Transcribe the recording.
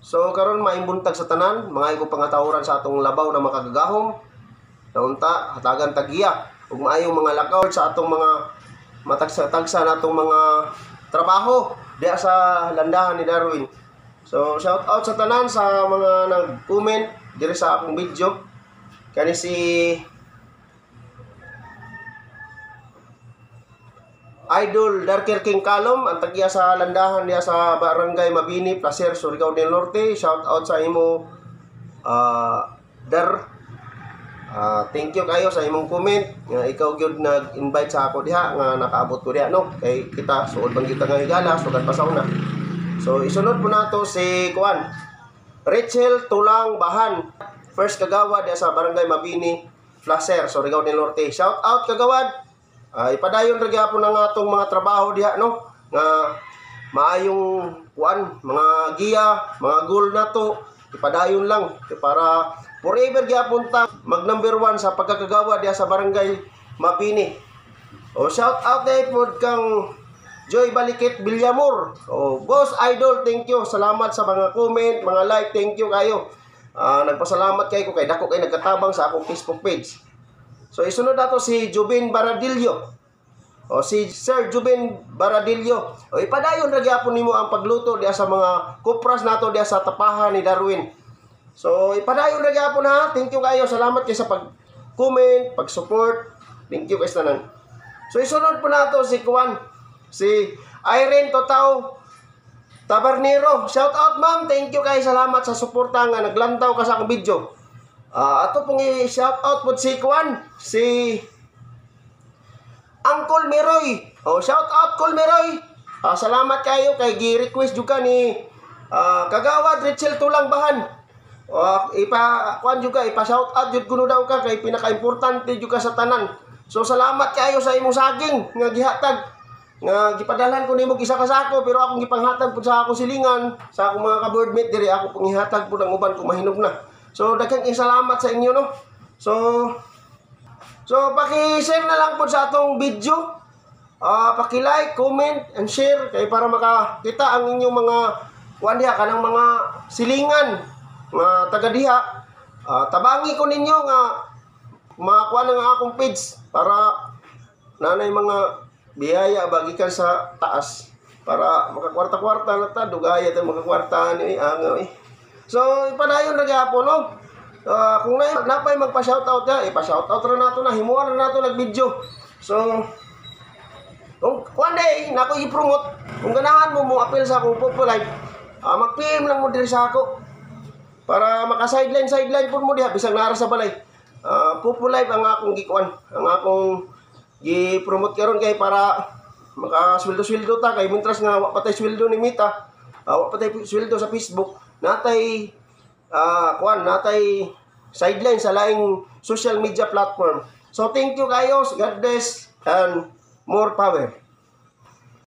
So karon, maayong buntag sa tanan, mga ko pangatawuran sa atong labaw na makagagahom. Naunta hatagan tagiya ug maayong mga lakaw sa atong mga matagsa-tagsa natong mga trabaho diha sa landahan ni Darwin. So shout out sa tanan sa mga nag-comment diri sa akong video. Kani si Idol Darker King Kalom, ang tagya sa landahan niya sa Barangay Mabini, Placer, Surigao del Norte. Shout out sa imo, Dar. Thank you kayo sa imong comment nga ikaw gyud nag-invite sa ako diha nga nakaabot ko diha, no, kay kita suod man gyud ta nga higala sugad pa sa una. So isunod po nato si kuan, Rachel Tulang Bahan, first kagawad diha sa Barangay Mabini, Placer, Surigao del Norte. Shout out, kagawad. Ipadayon ra gyapon ang atong mga trabaho diha, no, nga maayong kuan, mga giya, mga goal nato, ipadayon lang para forever gyapon ta mag number one sa pagkakagawa diha sa Barangay Mabini. O shout out day pod kang Joy Balikit Villamor. O boss idol, thank you. Salamat sa mga comment, mga like, thank you kayo. Nagpasalamat kay ko kay dako kay nagkatabang sa akong Facebook page. So isunod nato si Jubin Baradillo. O si Sir Jubin Baradillo. O ipadayon ra gyapon nimo ang pagluto diha sa mga kupras nato diha sa tapahan ni Darwin. So ipadayon ra gyapon ha. Thank you kayo. Salamat kay sa pag-comment, pag-support. Thank you kay sa tanan. So isunod po nato si Kuan, si Irene Totao Tabarnero. Shout out, ma'am. Thank you kay, salamat sa suporta nga naglantaw ka sa akong video. Ato pong i-shout out po si Kuan, si Uncle Meroy. Oh, shout out, Uncle Meroy. Salamat kayo kay gi-request jud ka ni Kagawad Rachel Tulang Bahan. Ipa kuan jud ka, ipa shout out jud kuno daw ka kay pinaka-importante jud ka sa tanan. So salamat kayo sa imong saging nga gihatag nga gipadalhan ko nimo isa ka sako, pero akong gipanghatag pud sa akong silingan, sa akong mga ka-boardmate diri, ako pong ihatag pud ang uban kung mahinog na. So daghang salamat sa inyo, no. So paki-share na lang pud sa atong video. Paki-like, comment and share kay para makakita ang inyong mga kuan diha, kanang mga silingan nga taga diha. Tabangi ko ninyo nga makakuha ng akong page para nanay mga biyaya bagikan sa taas para makakwarta-kwarta na ta, dugaya ta makakwarta ni ang eh. So ipadayon ra gyapon, no. Kung na napay magpa-shoutout ka, ipa-shoutout ra nato na, himuan ra nato nag-video. So kung kuan day na ako i-promote, kung ganahan mo mo appeal sa akong Popo Live, mag-PM lang mo diri sa ako para maka-sideline sideline pud mo diha bisag naara sa balay. Popo Live ang akong gikuan, ang akong gi-promote karon kay para makasweldo-sweldo ta kay mintras nga wa pa tay sweldo ni Meta, wa pa tay sweldo sa Facebook, natay kuan, natay sideline sa laing social media platform. So thank you kayo. God bless and more power.